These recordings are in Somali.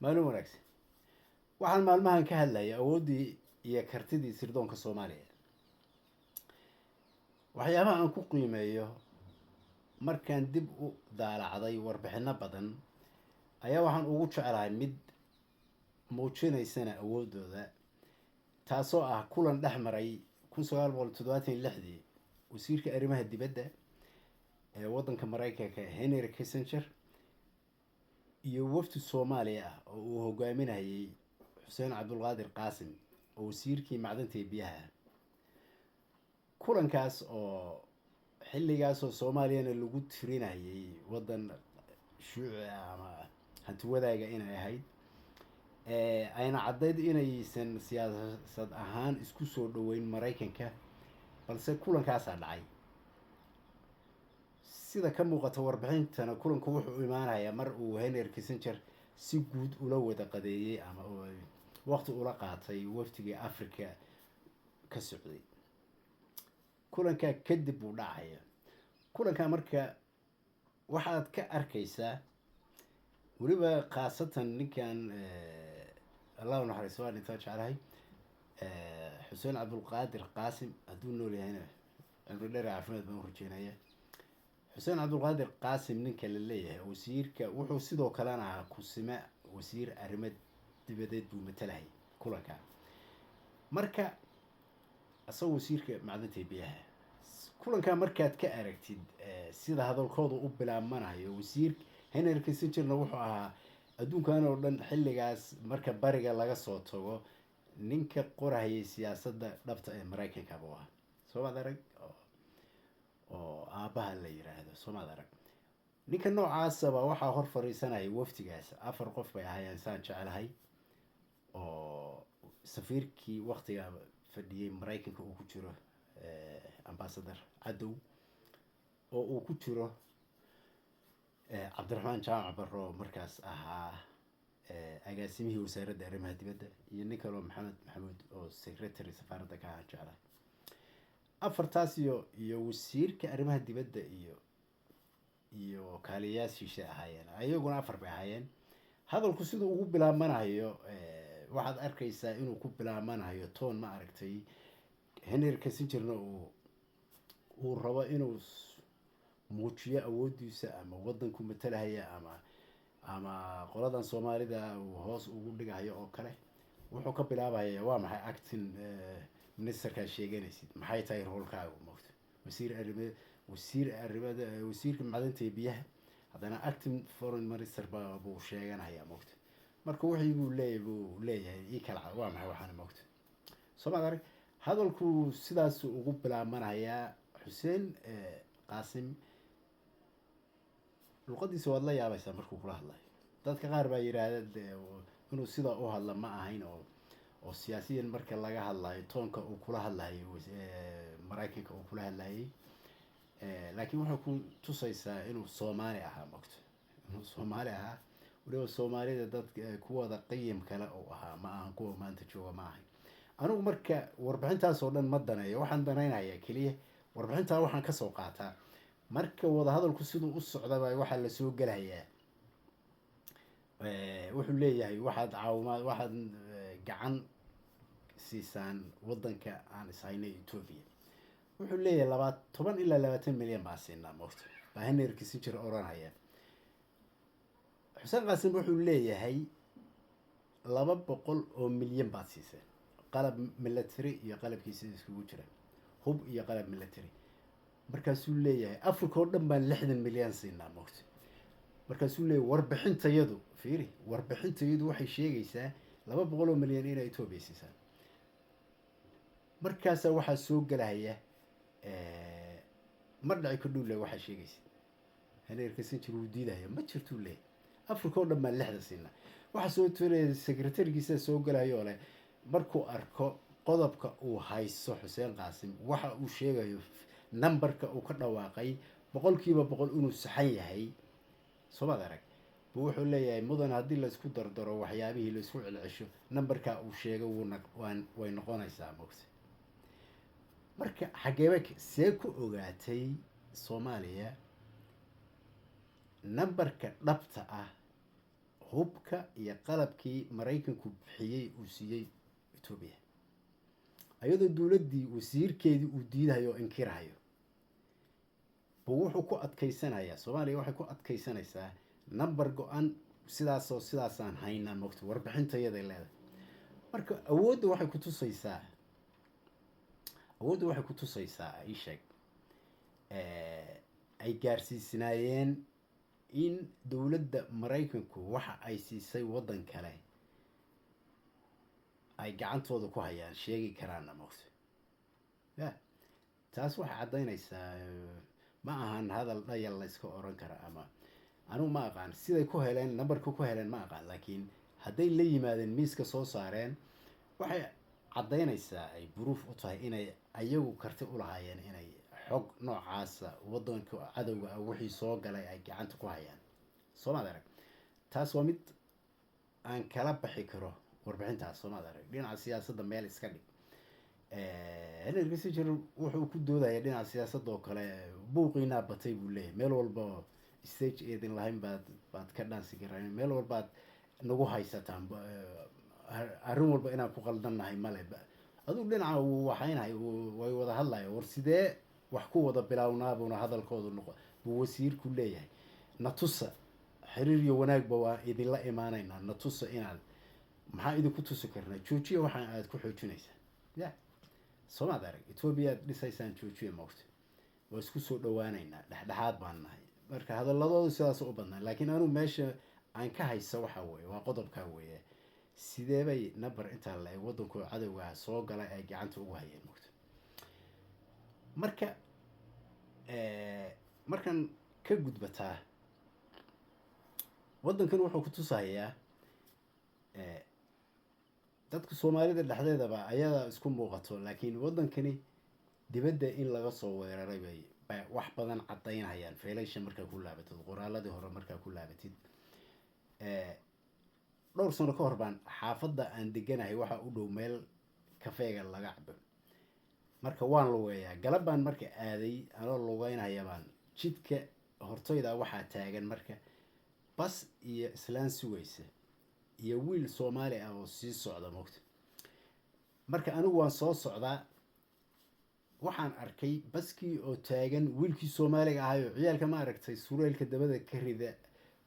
Maalin wanaagsan. Waxaan maalmahan ka hadlayay awooddii iyo kartidii sirdoonka Soomaaliya. Waxyaabaha aan ku qiimeeyo markaan dib u daalacday warbixino badan ayaa waxaan ugu jeclahay mid muujinaysana awooddooda, taasoo ah kulan dhex maray 1976-dii wasiirka arrimaha dibadda ee waddanka Mareykanka, Henry Kissinger, iyo wafdi Soomaaliya ah oo uu hogaaminayay Xuseen Cabdulqaadir Qaasim, oo wasiirkii macdanta iyo biyaha ah. Kulankaas oo xilligaasoo Soomaaliyana lagu tirinayay waddan shuuci ah ama hanti wadaaga inay ahayd, ayna caddayd inaysan siyaasad ahaan isku soo dhoweyn Maraykanka, balse kulankaasaa dhacay. Sida ka muuqata warbixintana, kulanku wuxuu imaanayaa mar uu Henry Kissinger si guud ula wada qadeeyey ama waqti ula qaatay wafdigii Africa ka socday. Kulankaa kadib buu dhacaya kulankaa. Marka waxaad ka arkaysaa weliba khaasatan ninkan, Allahu naxariisto, waa dhintaa jeclahay, Xuseen Cabdulqaadir Qaasim, hadduu nool yahayna cimri dheer caafimaad baan u rajeynaya. Xuseen Cabdulqaadir Qaasim ninka la leeyahay, wasiirka, wuxuu sidoo kalena ahaa kusime wasiir arrimo dibadeed buu matalahay kulanka. Marka isagoo wasiirka macdanta iyo biyaha kulankaa markaad ka aragtid sida hadalkooda u bilaabmanayo, wasiir Henry Kissingerna wuxuu ahaa adduunkan oo dhan xilligaas, marka bariga laga soo tago, ninka qorahayay siyaasadda dhabta ee Maraykanka buu ahaa. Soomaad arag oo aabbaha la yiraahdo? Soomaad arag ninka noocaasaba? Waxaa hor fadhiisanaya wafdigaas, afar qof bay ahaayeen saan jeclahay, oo safiirkii waktiga fadhiyey Maraykanka uu ku jiro, Ambassador Cadow, oo uu ku jiro Cabdiraxmaan Jaamac Barro, markaas ahaa agaasimihii wasaaradda arrimaha dibadda, iyo nin kaloo Maxamed Maxamuud oo secretary safaaradda ka ahaan jeclahay. Afartaas iyo wasiirka arrimaha dibadda iyo kaaliyaashiisa ahaayeen, ayaguna afar bay ahaayeen. Hadalku siduu ugu bilaabmanayo waxaad arkaysaa inuu ku bilaabmanayo tone, ma aragtay, Henry Kissingerna uu rabo inuu muujiyo awooddiisa ama waddanku matalahaya ama qoladan Soomaalida uu hoos ugu dhigayo oo kale. Wuxuu ka bilaabaya: "Waa maxay acting ministerkaa sheeganaysid? Maxay tahay roolkaagu?" Mogto wasiir arrime wasiir arrimada, wasiirka macdanta iyo biyaha, haddana acting foreign minister ba buu sheeganayaa, mogto. Marka wixii buu leeyahay ii kala waa maxay waxaana, mogto? Soomaad arag hadalku sidaas ugu bilaabmanayaa? Xuseen Qaasim luqadiisa waad la yaabaysaa markuu kula hadlayo. Dadka qaar baa yidhaahda de inuu sidaa u hadla ma ahayn, oo siyaasiyan marka laga hadlayo toonka uu kula hadlayo Maraykanka uu kula hadlayay, laakiin wuxuu ku tusaysaa inuu Soomaali ahaa, mogto, inuu Soomaali ahaa, weliba Soomaalida dad kuwooda qiyim kale uu ahaa, ma ahan kuwa maanta jooga ma ahayn. Anigu marka warbixintaas oo dhan ma daneeyo, waxaan danaynayaa keliya warbixintaa waxaan kasoo qaataa marka wadahadalku siduu u socdaba waxaa lasoo gelayaa. Wuxuu leeyahay: "Waxaad caawimaad, waxaad gacan siisaan waddanka aan ishaynay, Ethiopia." Wuxuu leeyahay 10 ilaa 20 milyan baa siinaa, mogta, baa Henry Kissinger oranaya. Xuseen Qaasim wuxuu leeyahay: "200 oo milyan baad siiseen, qalab military iyo qalabkiisa iskugu jira, hub iyo qalab military." Markaasuu leeyahay: "Africa oo dhan baan 60 milyan siinaa," mogta. Markaasuu leeyahay: "Warbixintayadu, fiiri, warbixintayadu waxay sheegaysaa 200 oo milyan inay Etoobiya siisaan." Markaasaa waxaa soo gelaya: "Ma dhici kadhuu le waxaa sheegaysa." Henry Kissinger wuu diidaya: "Ma jirtuu," leeyahy, "Africa oo dhan baan lixda siinaa." Waxaa soo turaya secretarigiisa soo gelayo leh, markuu arko qodobka uu haysto Xuseen Qaasim, waxa uu sheegayo, numberka uu ka dhawaaqay 100% inuu saxan yahay, soomaad arag, buu wuxuu leeyahay: "Mudan, haddii laysku dardaro waxyaabihii laysku celcesho, numberka uu sheegay wuuna waan way noqonaysaa," mogta. Marka xageeba see ku ogaatay Soomaaliya numberka dhabta ah? Hubka iyo qalabkii Maraykanku bixiyey uu siiyey Etoobiya, ayadoo dowladdii wasiirkeedii uu diidahayo oo inkirahayo, buu wuxuu ku adkaysanayaa, Soomaaliya waxay ku adkaysanaysaa number go-an, sidaasoo sidaasaan haynaa, mogta, warbixintayaday leedahay. Marka awoodda waxay ku tusaysaa, ii sheeg, ay gaarsiisnaayeen in dowladda Maraykanku waxa ay siisay waddan kale ay gacantooda ku hayaan, sheegi karaanna, mogta. Ya, taas waxay caddaynaysaa, ma ahan hadal dhayal la iska oran kara, ama anigu ma aqaan siday ku heleen numberka, ku heleen ma aqaan, laakiin hadday la yimaadeen, miiska soo saareen, waxay caddaynaysaa, ay proof u tahay inay ayagu karti u lahaayeen inay xog noocaasa waddanka cadowga ah wixii soo galay ay gacanta ku hayaan. Soomaad arag? Taas waa mid aan kala baxi karo warbixintaas. Soomaad arag? Dhinaca siyaasadda meel iska dhig. Henry Kissinger wuxuu ku doodaya dhinaca siyaasadda oo kale, buuqiinaa batay buu leeyahay, meel walba stage eedin lahayn baad ka dhaansi karaan, meel walbaad nagu haysataan, arrin walba inaan ku qaldannahay male. Adigu dhinaca wuu waxaynahay, way wada hadlaya, war sidee wax ku wada bilaawnaabuuna hadalkoodu noqo buu wasiirku leeyahay. Natusa xiriir iyo wanaagba waa idinla imaanaynaa, natusa inaad, maxaa idinku tusi karnaa? Joojiya waxaan aada ku xoojinaysaa. Ya, soomaad arag? Etoobiya aad dhisaysaan, joojiya, moogta, waa isku soo dhawaaneynaa, dhexdhexaad baan nahay. Marka hadaladoodu sidaas u badnaa, laakiin anugu meesha aan ka haysa waxa weeye waa qodobkaa weeye: sidee bay number intaa la eg waddankoo cadowgaha soo galay ay gacanta ugu hayeen, mogta? Marka markaan ka gudbataa, waddankan wuxuu ku tusayaa dadka Soomaalida dhexdeedaba ayadaa isku muuqato, laakiin waddankani dibadda in laga soo weeraray bay wax badan caddaynayaan. Faylasha markaa ku laabatid, qoraaladii hore markaa ku laabatid, dhowr sano ka hor baan xaafadda aan deganahay waxaa u dhow meel kafeega laga cabo. Marka waan lugeeyaa, galab baan marka aaday, anoo lugeynaya baan jidka hortayda waxaa taagan marka bas iyo islaan sugaysa iyo wiil Soomaali ah oo sii socda, mogta. Marka anigu waan soo socdaa, waxaan arkay baskii oo taagan, wiilkii Soomaaliga ahay oo ciyaalka, ma aragtay, sureelka dabada ka rida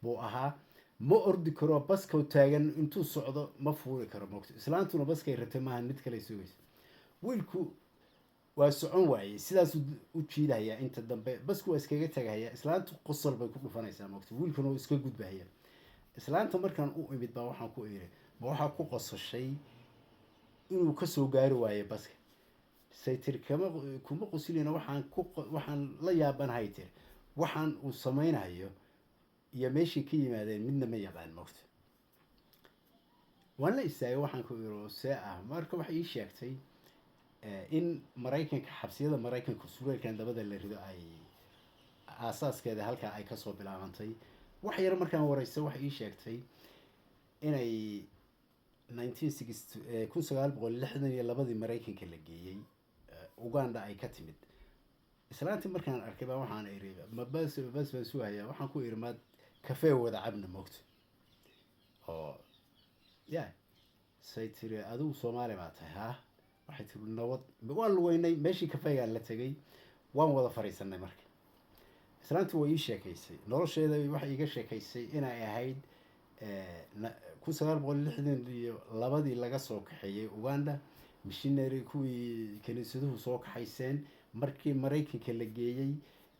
buu ahaa. Ma ordi karo, baskoo taagan intuu socdo ma fuuli karo, mogta. Islaantuna baskay rabtay maaha, mid kale sugaysa. Wiilku waa socon waayey, sidaasuu u jiidahayaa. Inta dambe basku waa iskaga tagahayaa, islaantu qosol bay ku dhufanaysaa, mogta, wiilkuna wuu iska gudbahaya. Islaanta markaan u imid baa waxaan ku iri, "Ma waxaa ku qososhay inuu kasoo gaari waayo baska?" Say tiri, "Kama kuma qosilina, waxaan la yaabanahay," tiri, "waxaan uu samaynayo iyo meeshay ka yimaadeen midna ma yaqaan, mogta." Waan la istaagay, waxaan ku iri, "See ah?" Marka waxay ii sheegtay in Maraykanka, xabsiyada Maraykanka, sureelkan dabada la rido ay aasaaskeeda halkaa ay kasoo bilaabantay. Wax yar markaan wareysta, waxay ii sheegtay inay 1960, 1962-dii Maraykanka la geeyey, Uganda ay ka timid. Islaantii markaan arkay baa waxaan iri, "Ma bas baan sugayaa?" Waxaan ku iri, "Maad kafee wada cabna, mogta?" Oo ya, say tiri, "Adigu Soomaali baa tahay?" "Ha." Waxay tiri, "Nabad." Waan lugeynay, meeshii kafeegaan la tegay, waan wada fariisanay. Marka islaantii way ii sheekaysay nolosheeda, waxay iiga sheekaysay inay ahayd 1962-dii laga soo kaxeeyey Uganda, missionary kuwii kiniisaduhu soo kaxayseen. Markii Maraykanka la geeyey,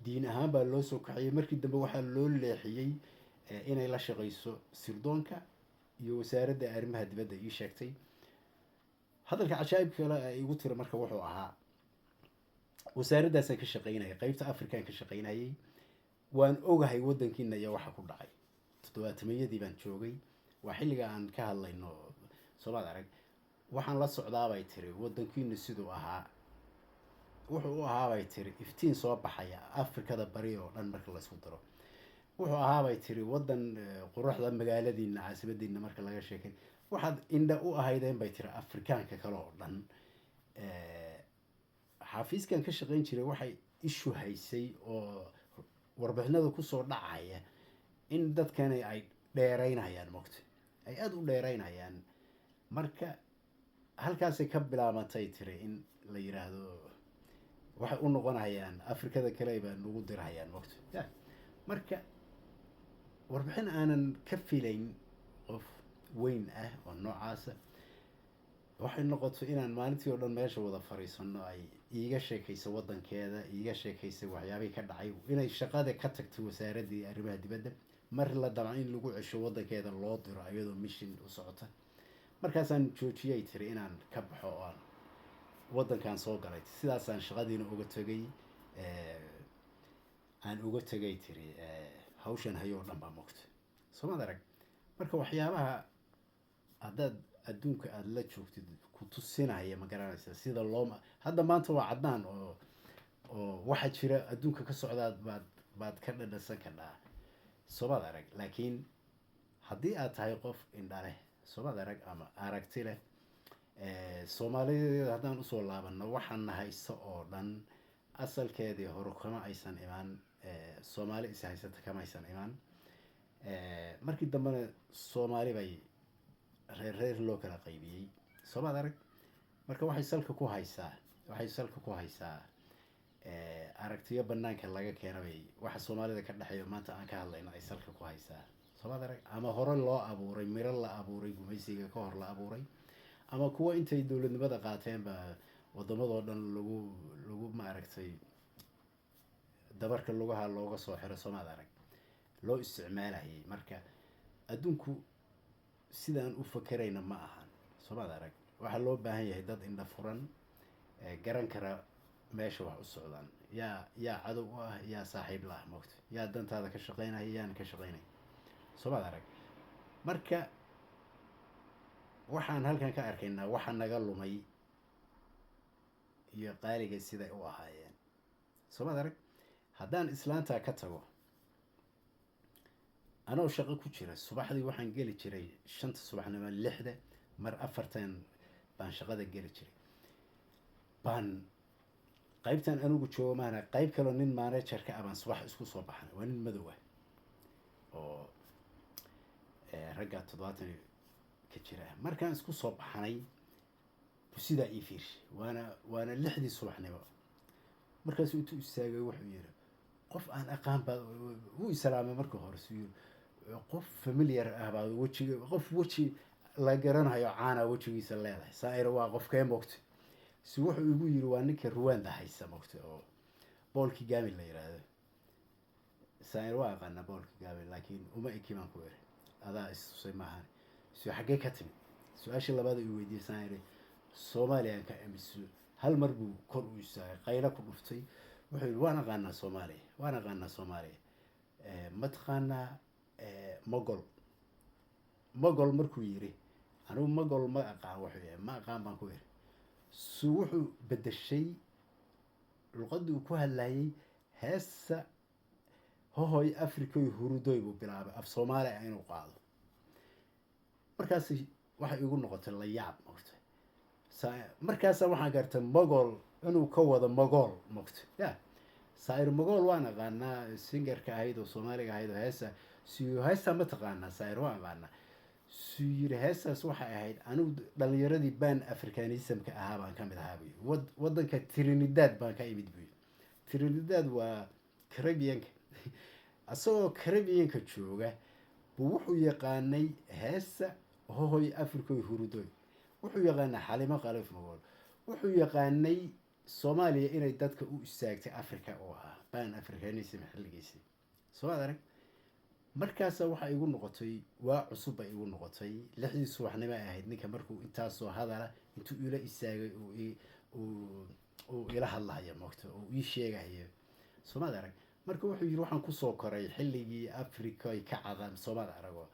diin ahaan baa loo soo kaxeeyey. Markii dambe waxaa loo leexiyey inay la shaqeyso sirdoonka iyo wasaaradda arrimaha dibadda. Ii sheegtay hadalka cajaa'ib kale ay igu tiri. Marka wuxuu ahaa, "Wasaaraddaasaan ka shaqeynayay, qeybta Afrikaan ka shaqeynayay, waan ogahay waddankiina iyo waxa ku dhacay. Toddobaatameyadii baan joogay, waa xilliga aan ka hadlayno, soomaad arag? Waxaan la socdaabay tiri waddankiinu siduu ahaa. Wuxuu u ahaabay tiri iftiin soo baxaya Afrikada bari oo dhan marka laysku daro. Wuxuu ahaabay tiri waddan quruxda magaaladiina, caasimadiina marka laga sheekay, waxaad indha u ahaydeen bay tiri Afrikaanka kale oo dhan. Xafiiskan ka shaqayn jiray waxay ishu haysay oo warbixinada kusoo dhacaya in dadkani ay dheeraynayaan mogta, ay aada u dheeraynayaan. Marka halkaasay ka bilaabantay tiri in la yiraahdo waxay u noqonayaan Afrikada kale baa nagu dirhayaan mogta ya. Marka warbixin aanan ka filayn qof weyn ah oo noocaasa waxay noqotay inaan maalintii oo dhan meesha wada fariisano, ay iiga sheekayso wadankeeda, iiga sheekaysay waxyaabihii ka dhacay, inay shaqada ka tagtay wasaaraddii arrimaha dibadda, mar la damco in lagu cesho wadankeeda loo diro iyadoo mission u socota. Markaasaan joojiyay tiri inaan ka baxo oo aan wadankan soo galay. Sidaasaan shaqadiina uga tegay, aan uga tegay tiri hawshan hayoo dhan baa mogta. Soomad arag? Marka waxyaabaha haddaad adduunka aada la joogtid ku tusinaya, ma garanaysa sida loo hadda maanta waa caddaan oo waxaa jira adduunka ka socdaad baad ka dhadhasan kadhaa. Soomad arag? Laakiin haddii aad tahay qof indha leh, soomad arag, ama aragti leh, Soomaalideeda haddaan usoo laabano, waxaan haysto oo dhan asalkeedii hore kama aysan imaan Soomaali is haysata, kama aysan imaan. Markii dambena Soomaali bay reer reer loo kala qaybiyey. Soomaad arag? Marka waxay salka ku haysaa aragtiyo banaanka laga keenabay. Waxa Soomaalida ka dhexeeyo maanta aan ka hadlayno ay salka ku haysaa, soomaad arag, ama hore loo abuuray, miro la abuuray gumaysiga ka hor la abuuray, ama kuwa intay dowladnimada qaateen ba wadamadoo dhan lagu maaragtay dabarka lugaha looga soo xiro, soomaad arag, loo isticmaalayay. Marka adduunku sidaan u fakerayna ma ahan, soomaad arag. Waxaa loo baahan yahay dad indha furan, garan kara meesha wax u socdaan, yaa cadow u ah, yaa saaxiib la ah moogta, yaa dantaada ka shaqeynaya, yaana ka shaqeynaya, soomaad arag. Marka waxaan halkan ka arkaynaa waxa naga lumay iyo qaaliga siday u ahaayeen, soomaad arag. Haddaan islaantaa ka tago, anoo shaqo ku jira subaxdii waxaan geli jiray 5ta subaxnimo, 6da mar, 4tan baan shaqada geli jiray. Baan qaybtan anigu joogo maana qayb kaloo nin managerka ah baan subax isku soo baxnay. Waa nin madow ah oo ragga 70 ka jira ah. Markaan isku soo baxnay buu sidaa ii fiirshay, waana 6dii subaxnimo. Markaasuu intuu istaagay wuxuu yiri, "Qof aan aqaan baa." Wuu islaamay marka hore. Suu yiri, "Qof familiar ah baa wejiga, qof weji la garanayo caana wejigiisa leedahay." Saair waa qofkee moogta? Si wuxuu igu yiri, "Waa ninka Ruwanda haysa moogta oo Paul Kagame la yiraahdo." Saair waa aqaanaa Paul Kagame, laakiin uma eki baan ku iri, adaa istusay maahan. Su xaggee ka timid? Su-aashii labaad i weydiiyey. Saan iri, "Soomaaliyaan ka imiso." Hal mar buu kor u istaagay, qaylo ku dhuftay. Wuxuu yidhi, "Waan aqaanaa Soomaaliya, waan aqaanaa Soomaaliya. Ma taqaanaa Mogol?" Mogol markuu yiri, anigu Mogol ma aqaan wuxuu yahay, ma aqaan baan ku iri. Su wuxuu bedeshay luqaddii uu ku hadlayay. Heesa "Hohoy Africoy Hurudoy" buu bilaabay af Soomaaliya inuu qaado. Markaas waxay igu noqotay la yaab mogta. Markaasa waxaan gartay Mogol inuu ka wado Mogol mogta ya. Saair Mogol waan aqaanaa, singerka ahayd oo Soomaaliga ahayd oo heesa. Siyu heestaa ma taqaanaa? Saair waan aqaanaa. Suu yiri, heestaas waxay ahayd, anigu dhalinyaradii Pan Africanismka ahaa baan ka mid ahaa buyi. Wadanka Trinidad baan ka imid buyi. Trinidad waa Caribbeanka. Isagoo Caribbeanka jooga buu wuxuu yaqaanay heesa "Hohoy Africoy Hurudoy", wuxuu yaqaanay Xalimo Khaliif Magool, wuxuu yaqaanay Soomaaliya inay dadka u istaagtay Africa oo ahaa Pan Africanism xilligiisii, soo maad arag. Markaasa waxaa igu noqotay waa cusub bay igu noqotay. 6dii subaxnimo ay ahayd ninka markuu intaasoo hadala intuu ila istaagay uu ila hadlahayo moogta uu ii sheegayo, soomaad arag. Marka wuxuu yiri, waxaan kusoo koray xilligii Africa ay ka cadaan, soomaad arago,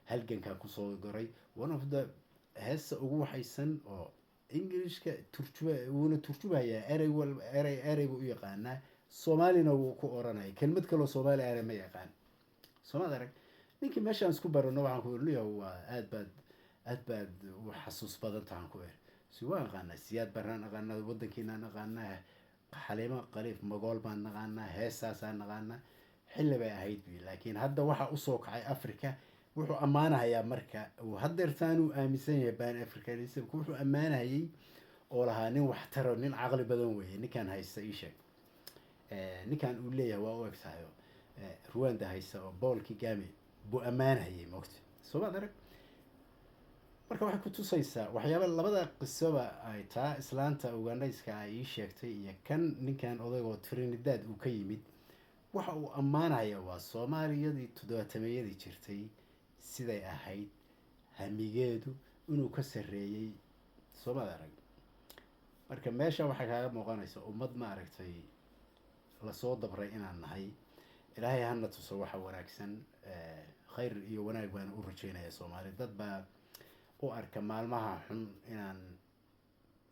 halgankaan kusoo koray. One of the heesa ugu waxaysan oo Englishka turjuma, wuuna turjumayaa erey walba, erey erey buu u yaqaanaa, Soomaalina wuu ku oranaya, kelmad kaloo Soomaali ana ma yaqaan, soomaad arag. Ninkii meeshaan isku barano waxaan ku iri, "Liyow, waa aad baad u xasuus badan tahan," ku iri. Si waan aqaanaa Siyaad Barraan aqaanaa, wadankiinaan aqaanaa, Xaliimo Khaliif Magool baan naqaanaa, heesaasaan naqaanaa, xilli bay ahayd buy. Laakiin hadda waxaa usoo kacay Africa. Wuxuu ammaanahayaa marka uu haddeertaan uu aaminsan yahay Pan Africanismka. Wuxuu ammaanahayay oo lahaa nin waxtaro, nin caqli badan weeye ninkan haysta. Ii sheeg, ninkan uu leeyahay waa u eg tahay oo Rwanda haysta oo Paul Kagame buu ammaanahayay, moogta, soo maad arag? Marka waxay kutusaysaa waxyaaba labada qisoba ay taa islaanta Ugandayska ay ii sheegtay iyo kan ninkan odaygoo Trinidad uu ka yimid. Waxa uu ammaanaya waa Soomaaliyadii 70-meeyadii jirtay, siday ahayd hamigeedu inuu ka sarreeyey, soomaad arag? Marka meesha waxaa kaaga muuqanaysa ummad, ma aragtay, lasoo dabray inaan nahay. Ilaahay hana tuso waxa wanaagsan. Khayr iyo wanaag baan u rajeynaya Soomaali. Dad baa u arka maalmaha xun inaan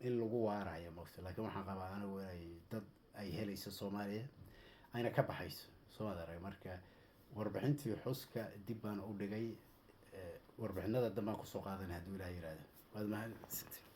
in lagu waarayo, mogta, laakiin waxaan qabaa anigu inay dad ay helayso Soomaaliya, ayna ka baxayso, soomaad arag? Marka warbixintii xuska dib baan u dhigay. Warbixinada dambaan kusoo qaadanay hadduu Ilaah yihahdo. Waad mahadsantihiin.